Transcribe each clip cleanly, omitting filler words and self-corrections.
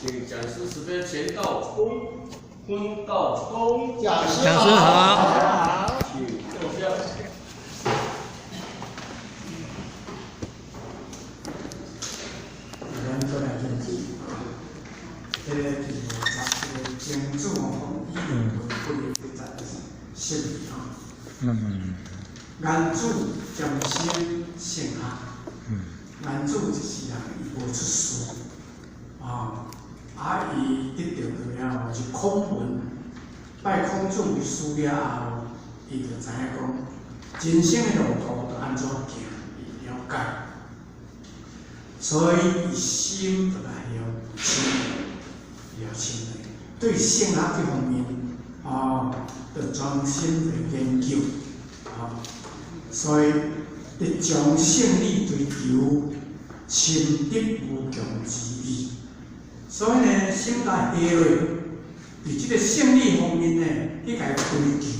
請講師慈悲前道恭，分道恭。講師好。請坐下。咱做來認知，這個就是這個曾子吼，以為幾個八十釋義吼。顏子專心聖學。顏子一世人伊無出世，啊，伊得著了後是孔門，拜孔子為師了後，伊就知影講人生的路途著按怎行，伊了解，所以伊心就來了清，了清對聖學這方面，就專心來研究，所以佇將聖理追求，深得無窮之味。所以呢，心共下落，佇這個聖理方面呢，去共伊追求，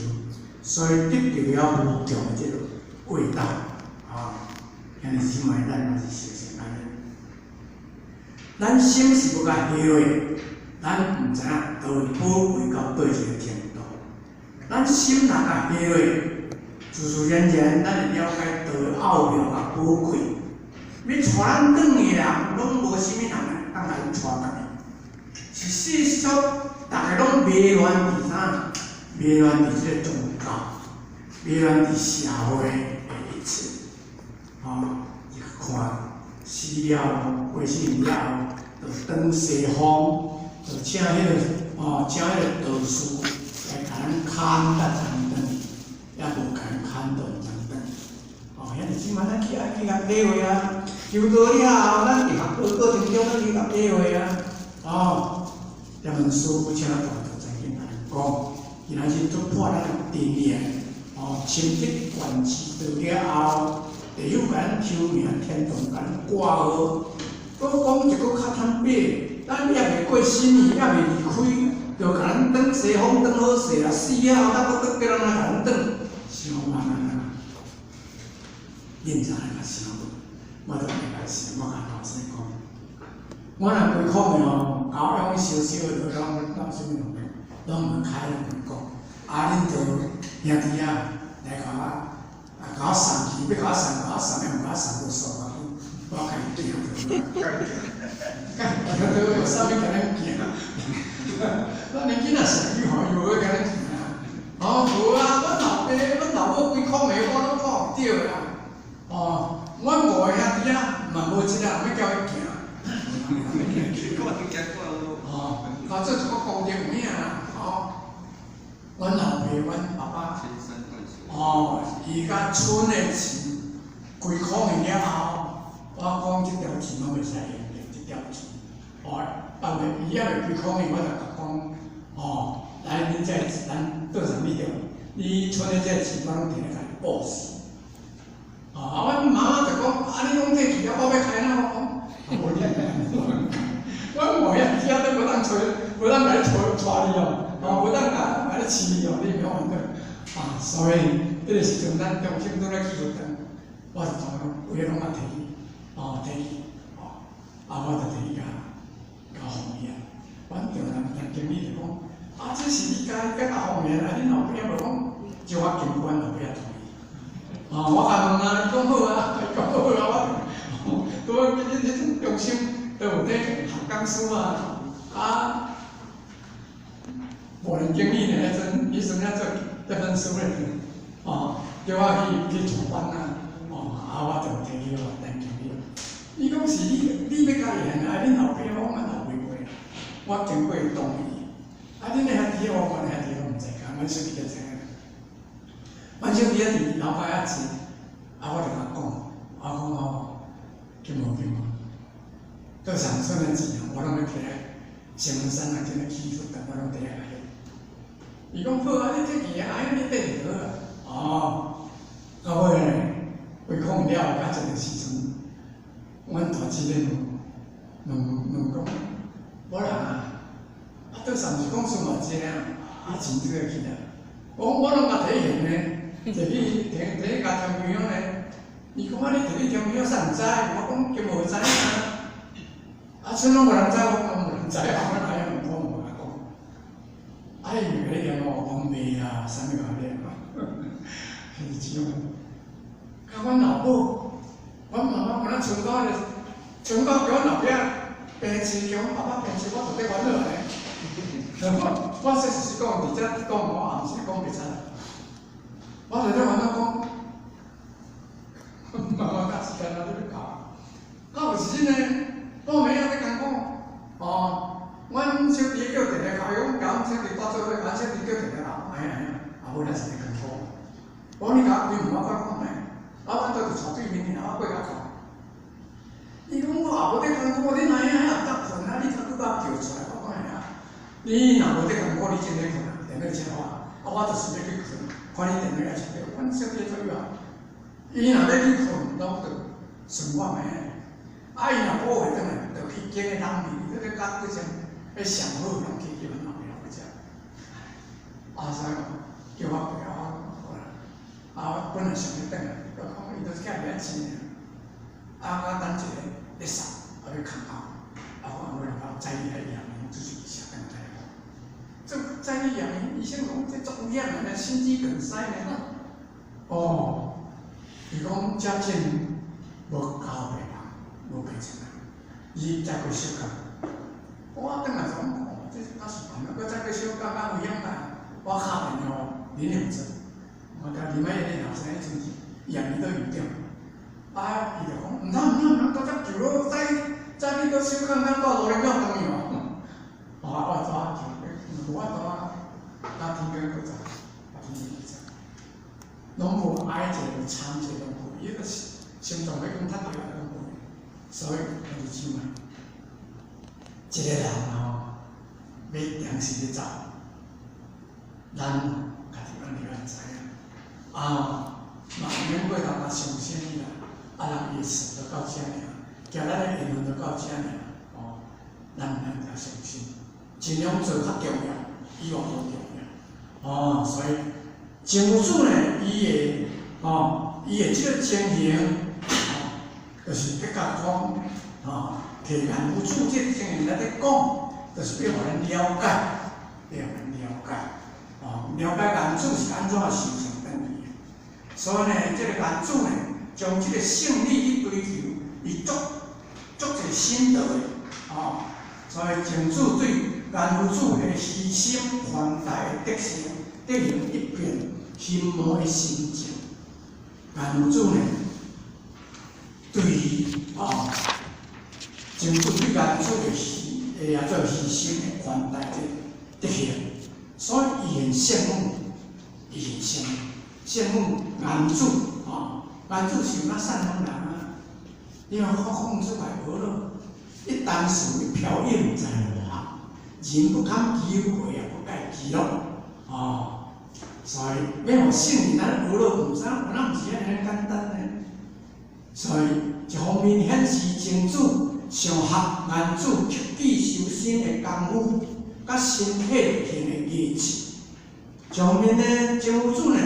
所以得著了無窮的這個味道，兄弟姊妹，咱嘛是相信按呢。咱心是無共下落，咱毋知影佗位寶貴到佗一个程度。咱心若共下落，自自然然，咱會了解道的奧妙佮寶貴。欲帶咱轉的人，攏無啥物人會當來帶轉去。是世俗，逐家攏迷亂佇啥？迷亂佇這個宗教，迷亂佇社會的一切。伊看死了後，過身了後，就轉西方，就請彼個請彼個道士來共咱牽甲轉轉去，也無共咱牽倒轉轉。兄弟姊妹，咱去愛去共體會啊！求道了後，咱佇學道過程中，咱去共體會啊！這門師傅請大道曾經共咱講，今仔日突破咱的定念，深得觀智道了後，地府共咱抽名，天堂共咱掛號，閣講一個較坦白，咱猶未過身去，猶未離開，就共咱轉西方轉好勢啊！死了後，咱閣轉叫人來共咱轉，傷慢啊！認真來共想無？我就會來想，我共老師講，我若規空的吼，共我用燒燒的，攏攏啥物攏毋開攏毋講。啊，恁著兄弟仔來共我，啊，共我送去，欲共我送，共我送，欲毋共我送，無數我去，我家己行著。家己行著有啥物共咱行？咱年囡仔社去吼，伊無欲共咱行。哦，無啊，阮老爸、阮老母規空的，我攏看會著啦。阮五个兄弟仔嘛無一個人欲叫伊行。哦，做一個功德有影啦，阮老爸、阮爸爸，伊共剩的錢規空去了後，我講這條錢攏袂使用著，這條錢，放袂伊猶未規空去，我就共講，來，恁這錢咱倒啥物著？你剩的這錢我攏摕來共你布施。啊，阮媽媽就講，啊，你攏摕去啊，我欲開哪？我講，無你，阮五兄弟仔都無當揣，無當來揣帶你哦，無當共來飼你哦，你毋曉玩啊，所以彼個時陣，咱中心拄咧去佛堂，我就從規个攏仔摕去，摕去，啊，我就摕去共共奉獻。阮丈人陳經理就講，啊，這是你家己共奉獻，啊，恁老爸無講，就我經過阮老爸同意。我共問啊，伊講好啊，伊講好啊，我拄仔彼彼種中心都有咧學講師啊，啊，無論經理呢，彼陣彼陣遐做結婚師咧，叫我去去帶班啊，啊，我就摕去予陳經理。伊講是你，你欲共伊獻啊，恁老爸講阮老爸袂，我經過同意。啊，恁的兄弟我阮兄弟攏毋知影，阮小弟才知影。阮小弟仔佇樓下遐坐，啊，我就共講，我講吼，金無金無，倒上剩的錢我攏欲摕來石門山啊，這個起佛堂，我攏摕來共用。伊講好啊，你這錢啊，你綴就好啊。到尾呢，規空了後，到這個時陣，阮大姊咧問問問講，無人啊，啊，倒上是講剩偌濟啊，啊錢這個去啊，我講我攏嘛摕現呢，摕去摕摕去共聽朋友呢。伊講啊，你摕去聽朋友啥毋知？我講根無知影啊。啊，剩攏無人知，我講無人知。毋知后尾哪样，我毋敢讲。啊，伊咪共你念哦，讲袂啊，啥物共念啊？是这种。啊，阮老母，阮妈妈敢若像到咧，像到叫阮老爸病逝，叫阮爸爸病逝，我就咧烦恼咧。我说实讲，伫遮讲，我也毋是讲袂出来。我就咧烦恼讲，妈妈较时间啊，你欲教。到有时阵呢，我暝仔咧艰苦，哦，阮小弟叫电话敲伊讲，共阮小弟带做伙，阮小弟叫电话敲，哎呀哎呀，啊无咱是咧艰苦。我讲你共我开门，我看看觅。啊，阮倒伫床对面尔，我过遐看。伊讲我也无咧艰苦，你哪影遐会当困啊？你较阁共叫出来，我讲嘿啊。你若无咧艰苦，你真咧困啊？电脑车我，啊，我就是欲去困，看你电脑爱切著。阮小弟做啊，伊若欲去困，拢著算我觅。啊，伊若补会转来，就去拣个人面，迄个甲几种，彼上好拢去去阮后壁去食。啊，所以叫我过来，我好啦。啊，本来想欲转来，我讲伊都起来遐钱尔。啊，我等一个咧送，啊欲空口，啊，我后尾我早起来验伊，出去写转来。这早起验伊，医生讲这足危险的，心肌梗塞呢。哦，伊讲遮种无交白人，无白种人，伊再过小工。我转来就讲，哦，这敢是安怎？阁再过小工，敢危险啦？我敲电话林永哲，我甲林麦叶老师迄阵是验伊都院长。啊，伊就讲，毋通毋通毋通，拄则救了，再再去阁小工，咱到罗林庙转去哦。哦，我怎啊救？无法度啊，甲天光阁早，甲天光阁早，拢无挨一个，无掺一个拢无，伊个心脏欲讲塌掉拢无，所以兄弟姊妹，一个人吼，欲定时咧走，咱家己按呢爱知影，啊，嘛毋免过头较伤心啦，啊，人伊的事就到遮尔，行咱的缘分就到遮尔，哦，咱毋免较伤心，尽量做较重要，比偌无重要，哦，所以净夫子呢，伊的哦，伊的这个情形，哦，就是欲共讲，哦，提阎浮子这个情形来咧讲，就是欲予咱了解，欲予咱了解，哦，了解阎子是按怎修成转去的。所以呢，这个阎子呢，将这个胜利去追求，伊足足济心得的，哦，所以净子对阎浮子的虚心宽大的德性，德行一片欣慕的心情。阎浮子呢，对哦，净子对阎子的虚，会啊做虚心的宽大的德行，所以伊很羡慕，伊很羡慕，羡慕阎子哦，阎子是有善良人啊，你看孔子来学咯，一箪食，一瓢饮在华，人不堪其过也不盖其乐，哦，所以欲予圣人咱学咯，毋知咱毋是按呢简单呢。所以一方面显示净子想学阎子克己修身的功夫，佮身体力行的艺术。一方面呢，净夫子呢，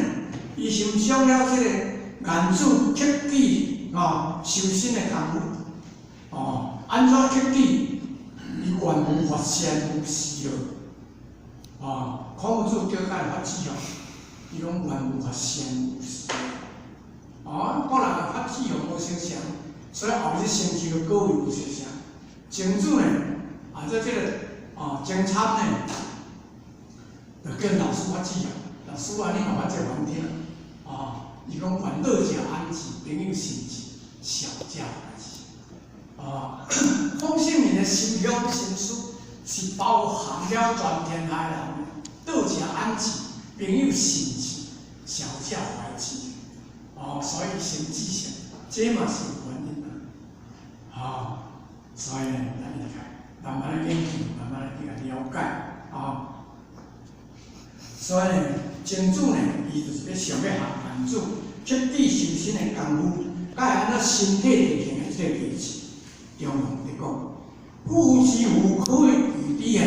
伊欣赏了这个阎子克己哦修身的功夫，哦，按怎克己？伊愿无发善无事咯。哦，孔夫子叫咱发志向，伊讲愿无发善无事。哦，古人发志向无相像，所以后日成就的果位无相像。净子呢，啊，这这个哦，精参呢，就跟老师发志向，老师啊，你嘛发这愿听，哦，伊讲愿乐者安置，朋友信志，小家怀志。哦，孔圣人的心胸心思是包含了全天下人，道者安置，朋友信志，小家怀志。哦，所以心志性，这嘛是有原因啊。哦，所以呢，咱来慢慢来研究，慢慢来去共了解，啊。所以呢，净子呢，伊就是欲想欲学阎子彻底修身的功夫，佮按怎身体力行的这个艺术。中庸伫讲，夫之妇可以喻之啊，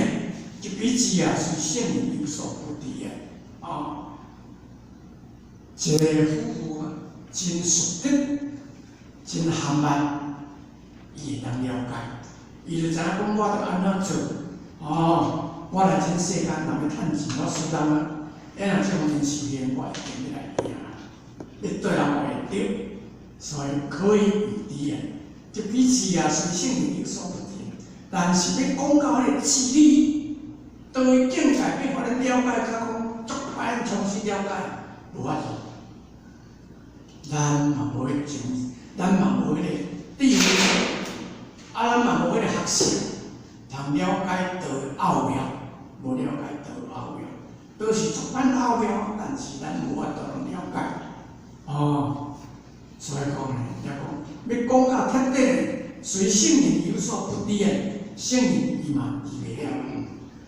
一笔字啊，是圣人有所不知啊。啊，一个夫妇啊，真淑德，真含万，伊会当了解，伊就知影讲我著按怎做，哦，我來這世間若欲趁錢，我輸當啊！欸，若這方面修行，我會定欲來贏。你對人會對，所以可以與敵言。這彼此啊，隨聖人有所不知。但是欲講到彼個智理，當伊境界變互恁了解，較講足歹重新了解，無法度。咱嘛無彼種，咱嘛無彼個智慧，啊，咱嘛無彼個學識，通了解道奧妙，無了解道奧妙，都是足歹奧妙，但是咱無法度通了解。哦，所以講呢，才講欲講到徹底，隨聖人有所不知的，聖人伊嘛知袂了。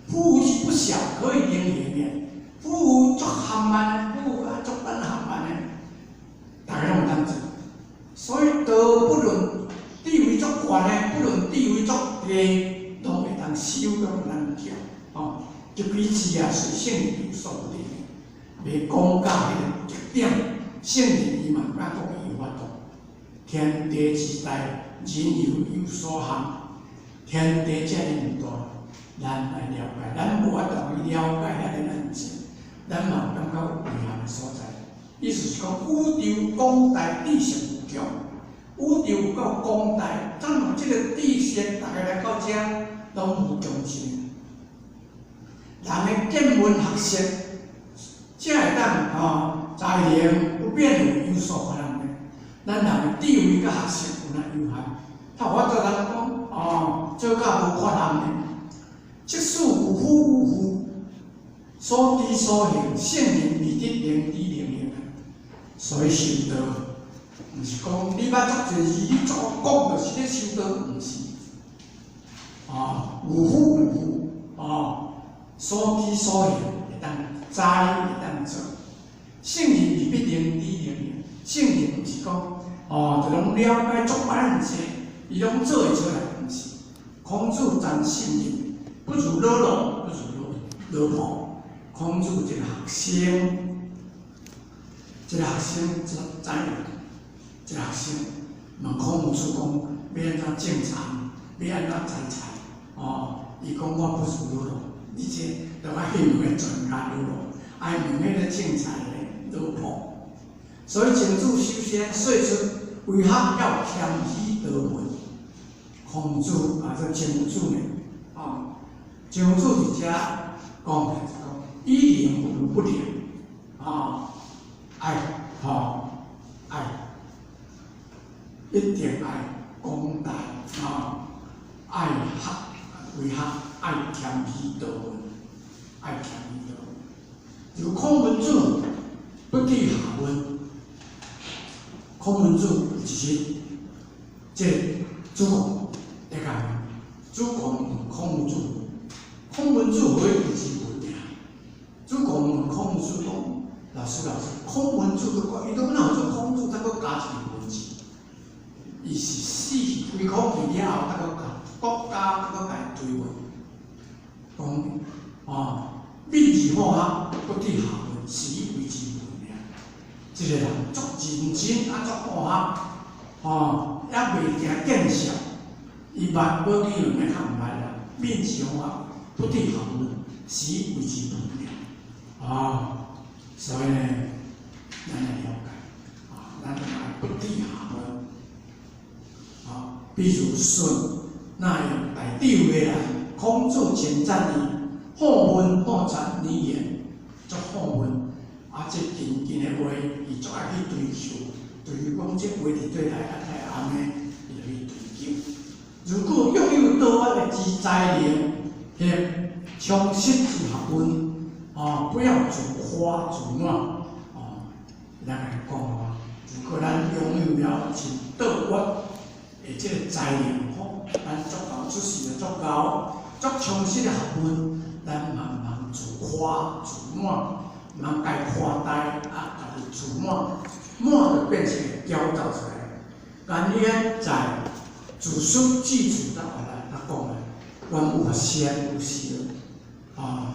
夫無不曉，可以能言的。夫有足含慢的，夫啊足等含慢的，逐家攏會當做。所以道不論地位足懸的，不論地位足低，攏會當修，攏會當教。哦，這彼此啊，隨聖人有所不知的，袂講到彼個極點，聖人伊嘛敢講伊有法度。天地之大，人猶有所限。天地遮爾大，咱來了解，咱無法度去了解遐爾難盡，咱嘛有感覺有遺憾的所在。意思是講，宇宙廣大，知識無窮。宇宙有夠廣大，怎樣這個知識，逐家來到遮，攏無窮盡。人的見聞學識，才會當吼才能不變有所可能的。咱人的智慧佮學識有那有限，他有法度通講哦，做到無缺陷的。即使有夫有婦，所知所行，聖人未得能知能行。所以修道，毋是講你捌足濟字，你足講就是咧修道，毋是。哦，有夫有婦，哦，所知所行會當知會當做。聖人未必能知能行，聖人毋是講哦，就攏了解足歹濟，伊攏做會出來，毋是。孔子讚聖人，不如老羅，不如老老婆。孔子一個學生，這個學生知知影，這個學生問孔子講，欲按怎種田，欲按怎摘菜，哦，伊講我不如老羅，你這著愛去問彼專家老羅，愛問彼個種菜的老婆。所以曾子首先說出為何要謙虛多問。孔子啊，這曾子呢，啊，曾子佇遮講，講以靈如不靈，啊，愛吼愛，一定愛廣大啊，愛學為學愛謙虛多問，愛謙虛多問。如孔文子不恥下問，孔文子有一日，這個子貢會共子貢問孔文子，孔文子回伊一問爾。子貢問孔文子講：老師，老師，孔文子都講，伊都哪有做孔子，才閣加一個文字？伊是死去歸空去了後，才閣加國家，閣共伊追問，講哦，敏而好學，不恥下問，是以為之問爾。這個人足認真，啊足好學，吼，猶袂驚見笑，伊捌無去兩個較毋捌啦。敏而好學，不恥下問，是以為之問爾。啊，所以呢，咱來了解，啊，咱愛不恥下問。啊，比如舜那樣大智慧的人，孔子稱讚伊好問好察語言，足好問。啊，這勤勤的話，伊足愛去追求，追求講這話佇底來啊太暗的，伊就去追求。如果擁有道法的之才能，彼充實之學問，哦，不要自誇自滿，哦，咱來講啊，如果咱擁有了真道法的這個才能，吼，咱足夠出世就足夠，足充實的學問，咱嘛毋通自誇自滿，毋通家誇大啊，家己自滿，滿就變成驕躁出來。甘願在自書記住，他來他講的，萬有先有時啊。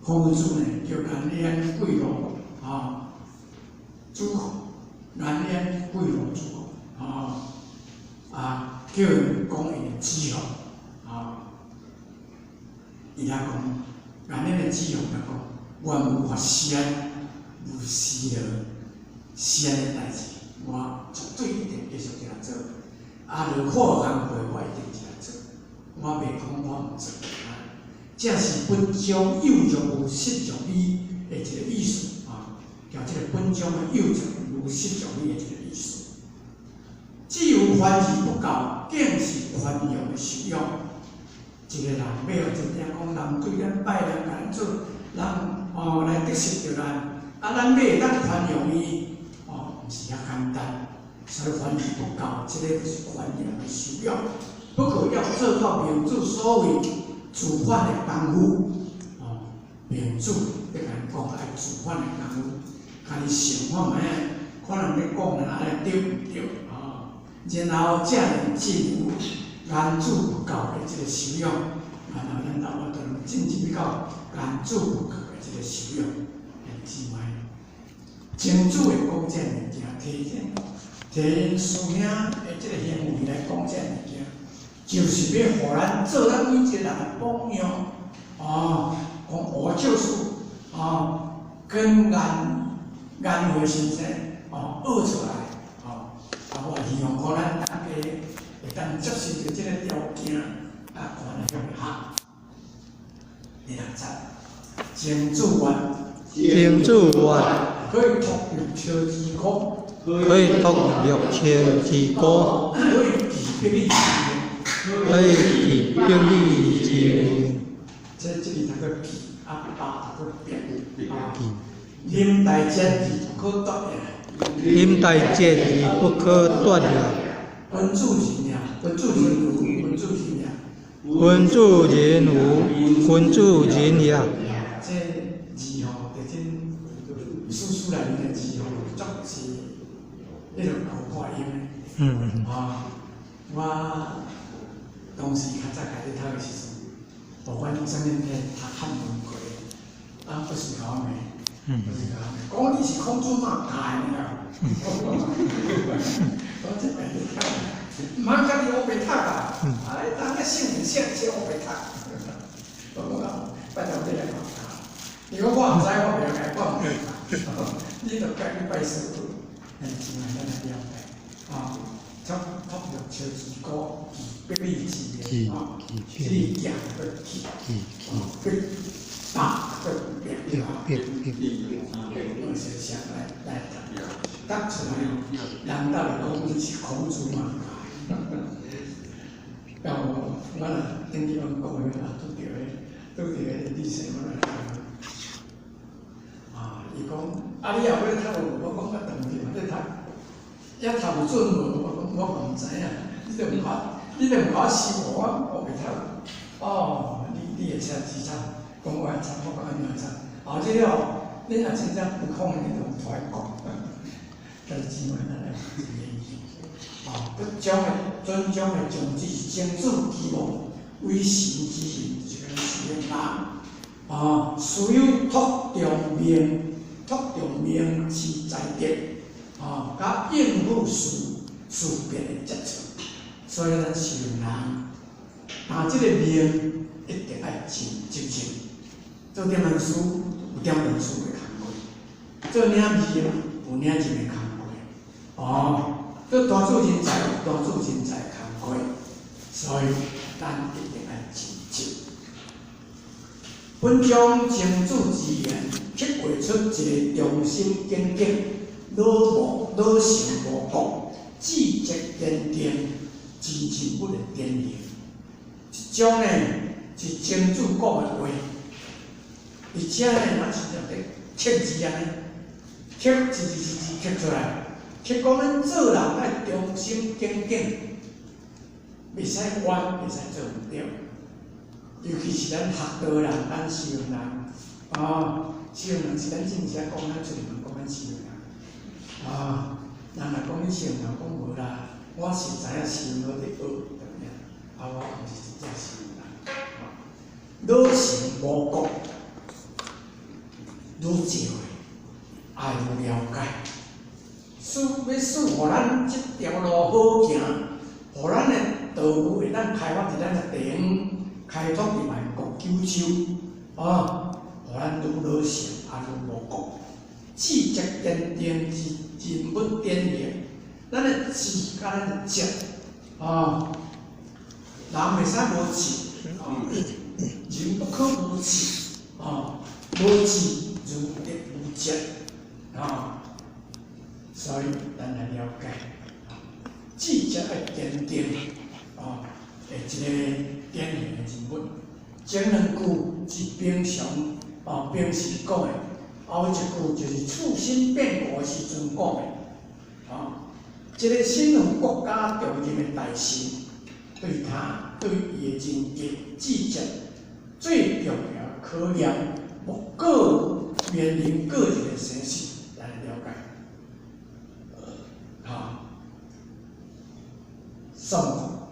孔子呢叫顏淵跪落啊，主顏淵跪落主啊啊，叫伊講伊的志向啊。伊來講，按咱的子雄來講，願無法善，無私了，善的代誌，我絕對一定繼續這樣做。啊，若好工課，我一定這樣做，我袂講我毋做。這是本章有著無失著理的一個意思啊，叫這個本章的有著無失著理的一個意思。只有懷疑不夠，更是寬容的修養。一個人欲予真正講，人對咱歹，人共咱做，人哦來得失著咱，啊，咱欲會當寬容伊，哦，毋是遐簡單。所以懷疑不夠，這個就是寬容的修養。不過要做到明主所謂自反的功夫，哦，明主咧共咱講愛自反的功夫，家己想看覓，看人咧講的按呢對毋對？哦，然後才能進入顏主不教的這個修養，然後咱到我就進入到顏主不教的這個修養，之外，曾子會講這物件，提醒提𪜶師兄的這個行為來講這物件，就是欲予咱做咱每一個人的榜樣。哦，講我就是哦，跟顏顏回先生哦學出來，哦，啊，我希望講咱大家會當接受著這個條件，啊，看來向下。第六節，曾子曰，曾子曰，可以託六丘之貉，可以託六丘之貉，可以治百里之可以治百里之穢。這這裡讀做治，啊，百讀做百，啊，臨大節而不可奪也。臨大節而不可奪也。君子仁也，君子仁無，君子仁也。君子仁無，君子仁也。這字吼，佇這史書內面的字吼，足是彼個高破音的。啊，我當時較早開始讀的時陣，予阮啥物咧讀漢文課，啊，閣是共我罵，閣是共我罵，講你是孔子媽教的爾。講這擺你讀，毋通家己烏白讀啊！啊，你當個聖人聖聖烏白讀。我講啊，拜託你來共我教。伊講我毋知，我袂曉改，我毋會教。你著家己拜師學，咱千萬咱來了解。啊，託託六丘之貉，治百里之穢，啊，你行過去，百百個百啊，用思想來來讀，讀出來，人到底講你是孔子嘛？然後我若頂日阮講的啊，拄著的，拄著的女生，我來講。啊，伊講，啊，你若欲讀無？我講較長去嘛，你讀，抑讀有準無？我講我嘛毋知影，你著毋甲，你著毋共我收我，我袂讀。哦，你你會寫字慘，講我會慘，我講按怎慘。後這了，你若真正有空，你就出來講。但是姊妹，咱來研究。啊，本章的本章的宗旨是曾子期望為神之人，就是講修養人。啊，需要託重命，託重命之才德，啊，佮應付事事變的接觸。所以咱修養人，但這個命一定愛真執正。做點文書有點文書的工課，做領字有領字的工課。哦，做大主人才有大主人才的工課，所以咱一定愛真執。本章曾子之言，刻畫出一個忠心耿耿、老無老成無國、志節堅定、真人物的典型。一種呢是曾子講的話，而且呢，若親像佇刻字按呢，刻一字一字刻出來，刻講咱做人愛忠心耿耿，袂使冤，袂使做毋對。尤其是咱學道人，咱修行人，啊，修行人是咱真正講，咱出門講咱修行人，啊，人若講你修行人，講無啦，我是知影修行佇學，對不對？啊，我毋是真正修行人，老成無國，愈少的愛愈了解，使欲使予咱這條路好行，予咱的道路會當開發佇咱的地方，開拓佇萬國。救手，哦，予咱愈老成，也愈無國。志節堅定之人物典型，咱的志佮咱的節，哦，人袂使無志，哦，人不可無志，哦，無志如德無節，哦，所以咱來了解，志節愛堅定，哦，的一個典型的人物。前兩句是平常哦，平時講的。後一句就是處身變故的時陣講的，哦，這個身負國家重任的大臣，對他對伊的人格志節最重要的考驗，莫過於面臨個人的生死來了解。哈，宋國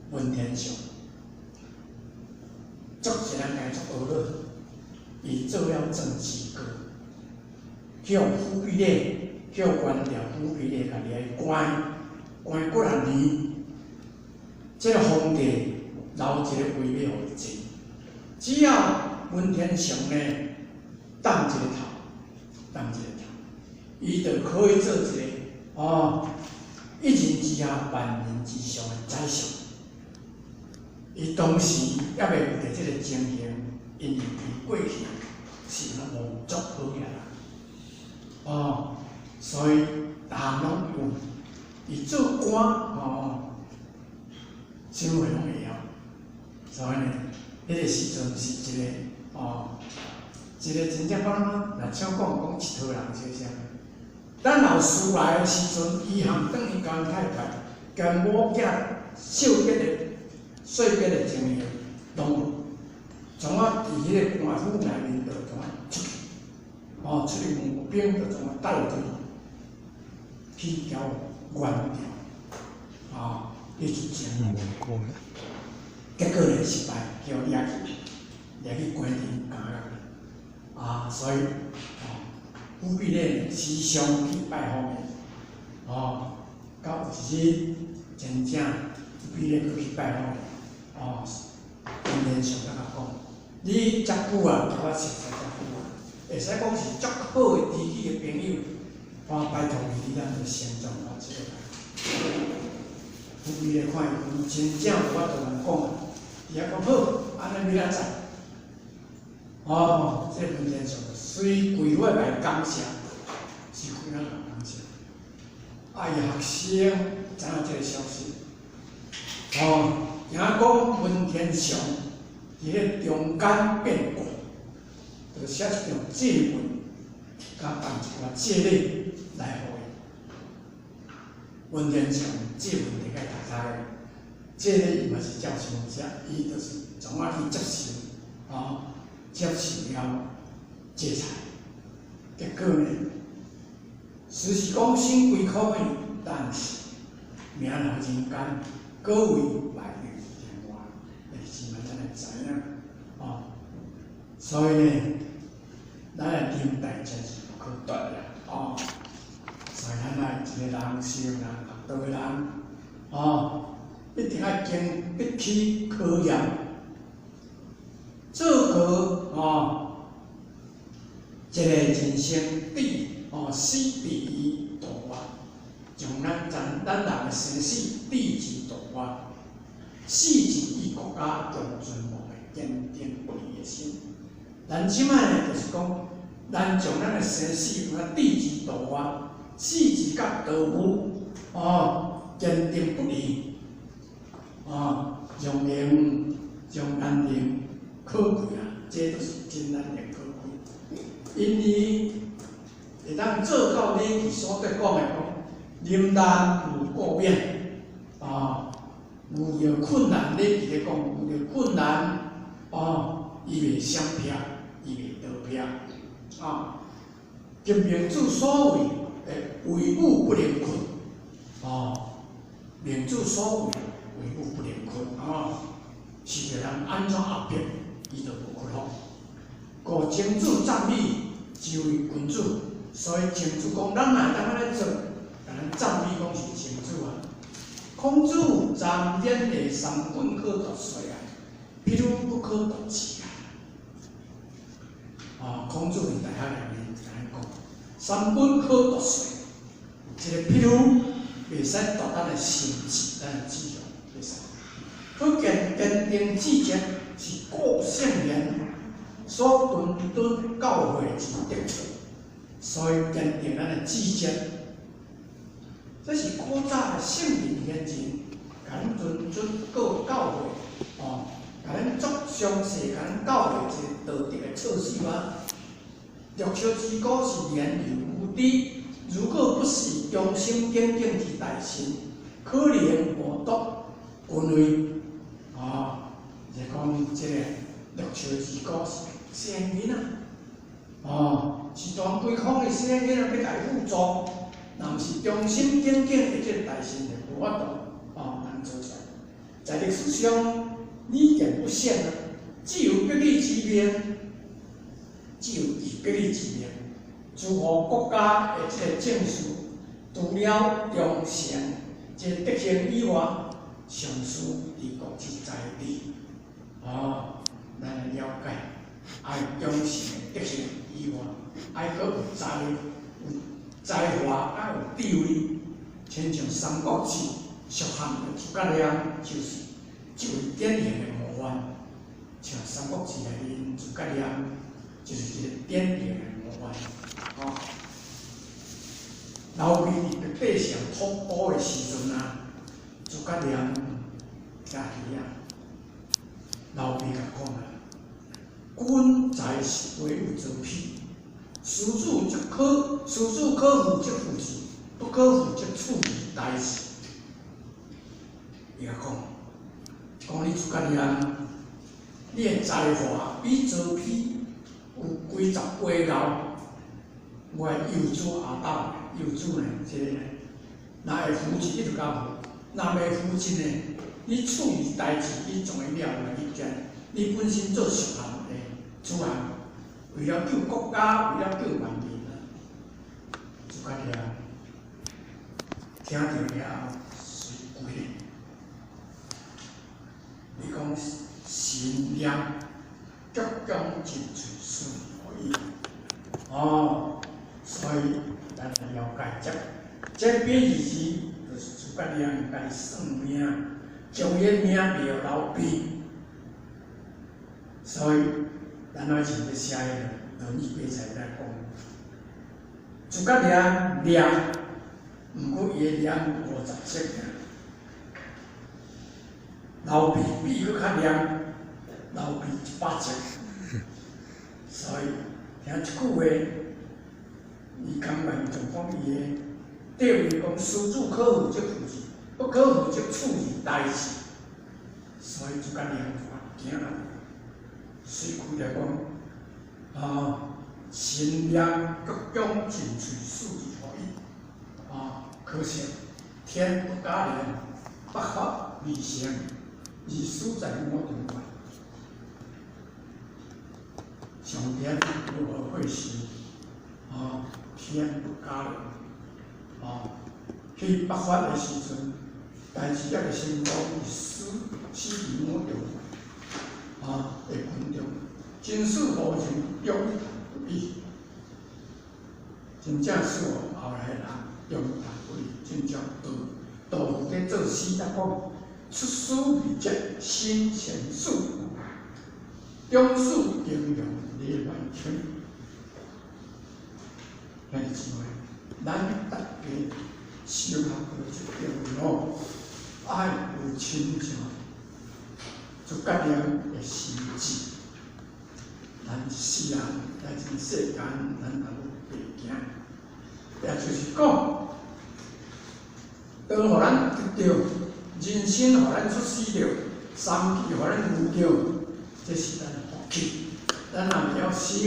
文天祥，足一人家足學了，伊做了政治家。去予忽必烈，去予元朝忽必烈共掠關，關幾若年，這個皇帝留一個位欲予伊坐，只要文天祥呢，戙一个頭，戙一个頭，伊就可以做一個哦，一人之下萬人之上的宰相。伊當時猶未有佇這個情形，因為伊過去是王族好額人。哦，所以逐項攏有，伊做官哦，啥物話攏會曉。所以呢，彼個時陣是一個哦，一個真正講，若像講講𨑨迌人小聲。等老師來的時陣，伊含轉去共太太，兼某囝受結的、細結的情形攏無，從啊佇彼個官府內面就創啊出去。哦，出去募兵就創啊帶隊去交元朝，哦，去出征。結果呢失敗，予掠去，掠去關佇監獄。啊，所以哦，忽必烈時常去拜訪伊，哦，到有一日真正忽必烈閣去拜訪伊，哦，文天祥佮伊講，你遮久啊，共我熟似遮久啊，會使講是足好的知己的朋友，我拜託你，你咱就成全我這個。忽必烈看伊真正無法度通講啊，伊也講好，按呢明仔載。哦，這個文天祥隨跪落來感謝，是跪落來感謝。啊，伊學生知影這個消息，哦，聽講文天祥佇咧中間變卦，就寫一張祭文，佮辦一寡祭禮來予伊。文天祥祭文摕來讀讀的，這個伊嘛是照常寫，伊就是創啊去接受，哦，接受了制裁。結果呢，雖是講生歸可以，但是名留人間，果為敗於天外，這是嘛咱會知影，哦。所以呢，咱的忍耐真是不可得啦，哦。所以咱愛一個人修人學道的人，哦，一定愛經得起考驗，做過哦，一個人生置哦死佇於度外，將咱咱咱人的生死置之度外，死之與國家共存亡的堅定不移的心。咱這擺呢，就是講，咱將咱的生死有影置之度外，死之佮道務哦，堅定不移，哦，讓名讓難能可貴啊，這都是真難能可貴。因為會當做到禮記所得講的講，臨難無顧免，啊，遇著困難，禮記咧講遇著困難，哦，伊袂閃避，伊袂逃避，啊，及明主所為，為武不能屈，哦，明主所為，為武不能屈，啊，受著人按怎壓迫，伊都無屈服。故曾子讚美之為君子，所以曾子講，咱若會當按呢做，共咱讚美講是曾子啊。孔子瞻仰的三軍可奪帥啊，譬如不可獨志啊！啊，孔子佇大學內面就按呢講：三軍可奪帥。一个譬如袂使奪咱的心志，咱的志向袂使。可見堅定志節是古聖賢所諄諄教誨之德策，所以堅定咱的志節，這是古早的聖人賢人，共咱諄諄教教誨，哦，共咱足詳細，共咱教誨一個道德的措施嘛。六尺之高是年幼無知，如果不是忠心耿耿之大臣，可能謀奪君位。哦，就講這個六尺之高是細漢囡仔，哦，是全規空的細漢囡仔欲共伊輔助，若毋是忠心耿耿的這個大臣，就無法度哦，通做出來。在歷史上屢見不鮮啊，只有不義之命，只有以不義之名，諸侯國家的這個政事，除了忠誠這個德行以外，尚需治國之才智。哦，咱來了解，愛忠誠的德行以外，愛閣有才有才華，愛有智慧。親像《三國志》蜀漢的諸葛亮，就是這位典型的模範。像《三國志》內面諸葛亮，就是一個典型的模範。哦，劉備佇白帝城吐哺的時陣啊，諸葛亮徛佇遐，劉備共講啊：君才實非有曹丕，師子則可，師子可負則負之，不可負則處之代之。伊共講，講你諸葛亮，你的才華比曹丕有幾十倍高。我的幼主阿斗，幼主呢，這个呢，若會扶持你就共扶，若袂扶持呢，你處理代誌，你總會了來意見。你本身做蜀漢的主人，為了救國家，為了救萬民啊，諸葛亮聽著了後，隨跪咧。伊講神念鞠躬盡瘁，死而後已。哦，所以咱來了解這，這比喻是就是諸葛亮家己算命，將伊的命賣予劉備，所以咱愛像咧寫彼个《論語》比賽來講，諸葛亮念，毋過伊的念50則爾，劉備比伊閣較念，劉備100則，所以聽這句話，伊甘願就講伊的地位講，師子可負則負之，不可負則處之代之。所以諸葛亮就驚啊，隨開來講，啊，神念鞠躬盡瘁，死而後已。啊，可惜天不假年，不發未成，而死在我中間。上天如何會成？啊，天不假年，啊，去北伐的時陣，代誌猶未成功，伊死死佇我中間，啊，的軍中，真使無人中彈不已。真正使予後來的人中彈不已，真正杜杜甫咧做詩才講：出師未捷身先死，終使英雄淚滿襟。兄弟姊妹，咱逐家修學到這條路，愛有親像諸葛亮的心志。咱一世人來這世間，咱也有白行。也就是講，當予咱得著人身，予咱出世著，三具予咱有著，這是咱的福氣。咱若會曉修，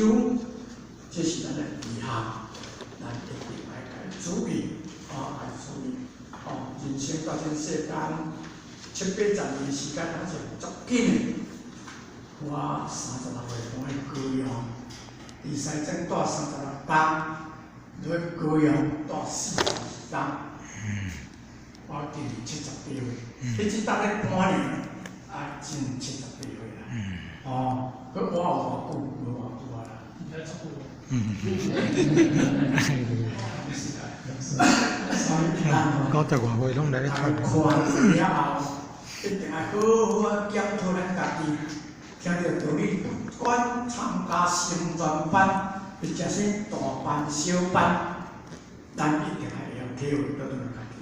這是咱的遺憾。咱一定愛共注意，啊，愛注意，哦，人生到這世間七八十年時間，也是足緊的。我36歲搬去高雄，佇西藏蹛36工，落去高雄蹛42工。我今年78歲，彼陣當咧搬呢，啊，真78歲啦。哦，閣活有偌久？無偌久啊啦。所以咱 九十外歲攏來咧看出。了後，一定愛好好仔檢討咱家己。聽著道理，不管參加成全班，或者是大班、小班，咱一定愛會曉體會倒轉家己。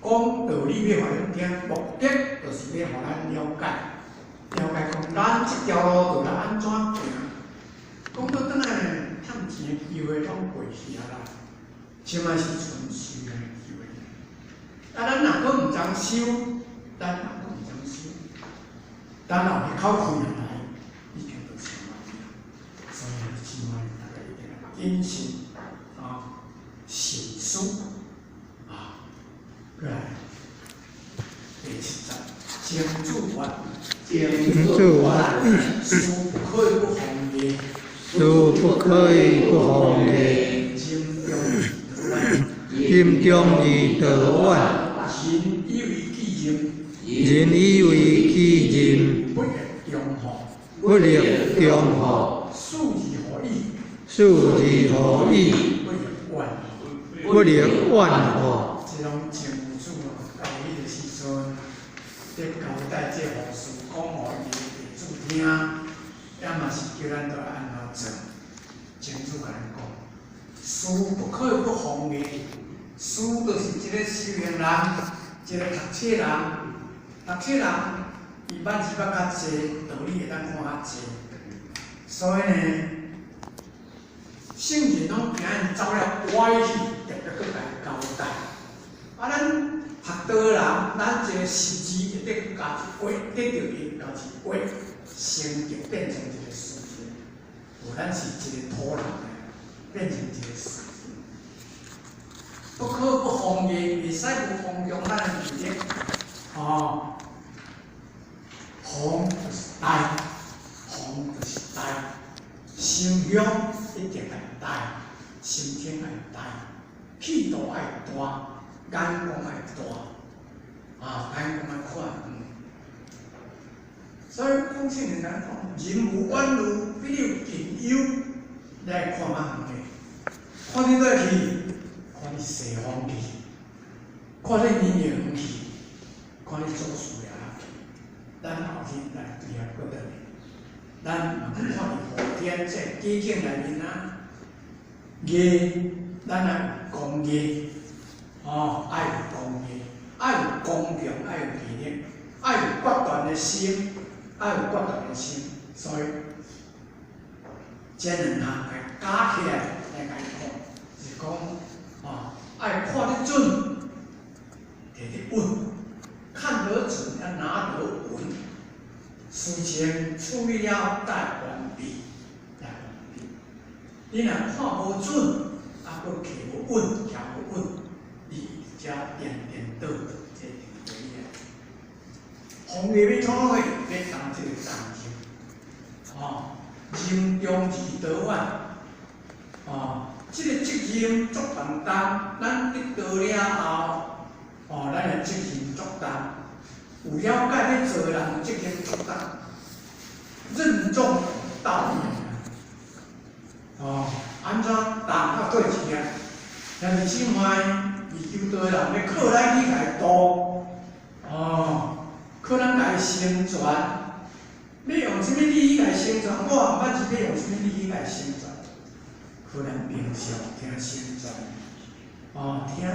講道理欲予恁聽，目的就是欲予咱了解，了解講咱這條路著來按怎行。講倒轉來，趁錢的機會攏過去啊啦，這擺是賰修的機會。啊，咱若閣毋知修，咱若閣毋知修，咱若有彼口氣來，已經就上來去。所以姊妹，大家一定要謹慎啊，慎思啊，過來第七節，情主願，情主願，事不可以不弘毅，事不可以不弘毅，任重而道遠，任重而道遠，人以為己任，人以為己任，不亦中乎？不亦中乎？事而何以？事而何以？不亦遠乎？不亦遠乎？這攏政主到彼个時陣，佇交代這號事講予伊的弟子聽，也嘛是叫咱著愛按怎做。政主共咱講，事不可以不弘毅，師就是一個修行人，一個讀冊人，讀冊人伊捌字捌較濟，道理會當看較濟，所以呢，聖人攏驚𪜶走了歪去，特別閣共伊交代。啊，咱學道人，咱這個實字會得加一畫，得著伊加一畫，成就變成一個事情。無咱是一個土人，變成一個事情。不可不弘毅，袂使無弘揚咱的義德。哦，弘就是大，弘就是大，心胸一定愛大，心胸愛大，氣度愛大，眼光愛大，啊，眼光愛看遠。所以講聖人講，人無遠慮，必有近憂。你愛看較遠的，看佇佗去？看佇西方去，看佇綿陽去，看佇祖師爺去。咱後日來對遐過轉來，咱嘛閣看佇後天這個假境內面啊，藝，咱愛有功藝，哦，愛有功藝，愛有剛強，愛有毅力，愛有決斷的心，愛有決斷的心，所以這兩項來加起來來共伊看，是講哦，愛看得準，提得穩，看得準要拿得穩，事情處理了才會完畢，才會完畢。你若看無準，啊，閣徛無穩，徛無穩，你才顛顛倒倒，這定對的。弘毅欲創啥？欲擔這個重任，哦，任重而道遠，哦，這個責任足重擔，咱得到了後，哦，咱的責任足重，有了解欲做的人，責任足重，任重道遠。哦，按怎擔較對起啊？但是姊妹，未求道的人欲靠咱去共伊度，哦，靠咱共伊成全。欲用啥物理去共伊成全？我毋捌是欲用啥物理去共伊成全。靠咱平常聽成全，哦，聽著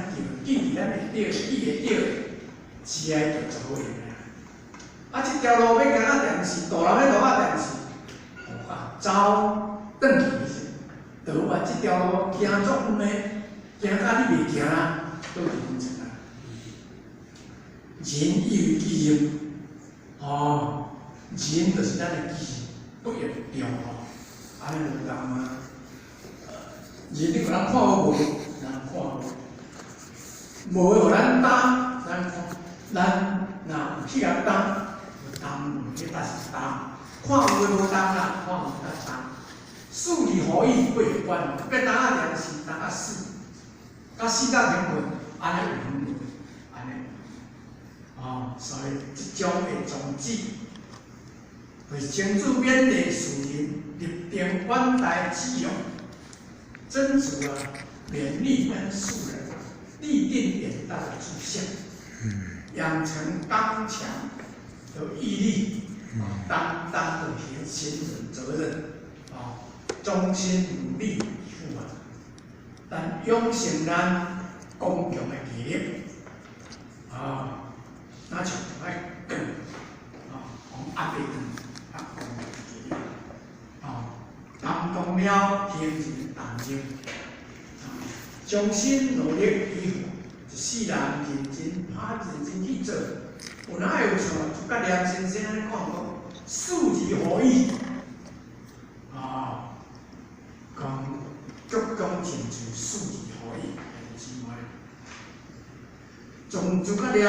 記佇咱會著，記會著，這個就足好用啊。啊，這條路欲行到電視，渡人欲渡到電視，啊，走轉去時，倒啊，這條路行足遠的，行甲你袂行啊，倒去阮這啊。人以為己任，哦，人就是咱的己，不亦中吼，按呢無仝嗎？人你予人看好無？人看好，無的予咱擔，咱看，咱若有去共擔，有擔有彼搭是擔，看有的無重啦，看有較重。事而何以不亦遠？欲擔啊電視，擔啊死，甲死甲平穩，按呢有遠無？按呢，哦，所以這種的宗旨，就是庄子勉勵士人立定遠大志向，曾子啊勉勵咱士人立定遠大的志向，養成剛強的毅力，擔當的行人責任，啊，忠心努力以赴啊，但養成咱剛強的毅力，啊，若像愛鋼，啊，講壓袂斷，啊，剛強毅力，啊，擔當了行人的重任，啊，忠心努力以赴，一世人認真拍認真去做，有哪會有像諸葛亮先生按呢講講，死而後已，啊，講鞠躬盡瘁，死而後已，兄姊妹。從諸葛亮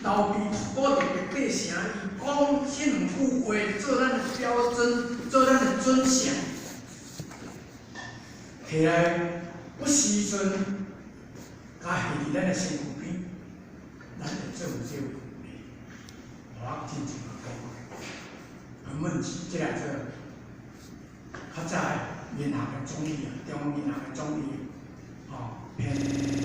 劉備吐谷佇白帝城，伊講彼兩句話做咱的標準，做咱的準繩，提來不時陣，共繫佇咱的身軀邊，咱會做有這個問題。我真正講過，很問題，這個做較早的銀行的總理啊，中央銀行的總理，吼，騙。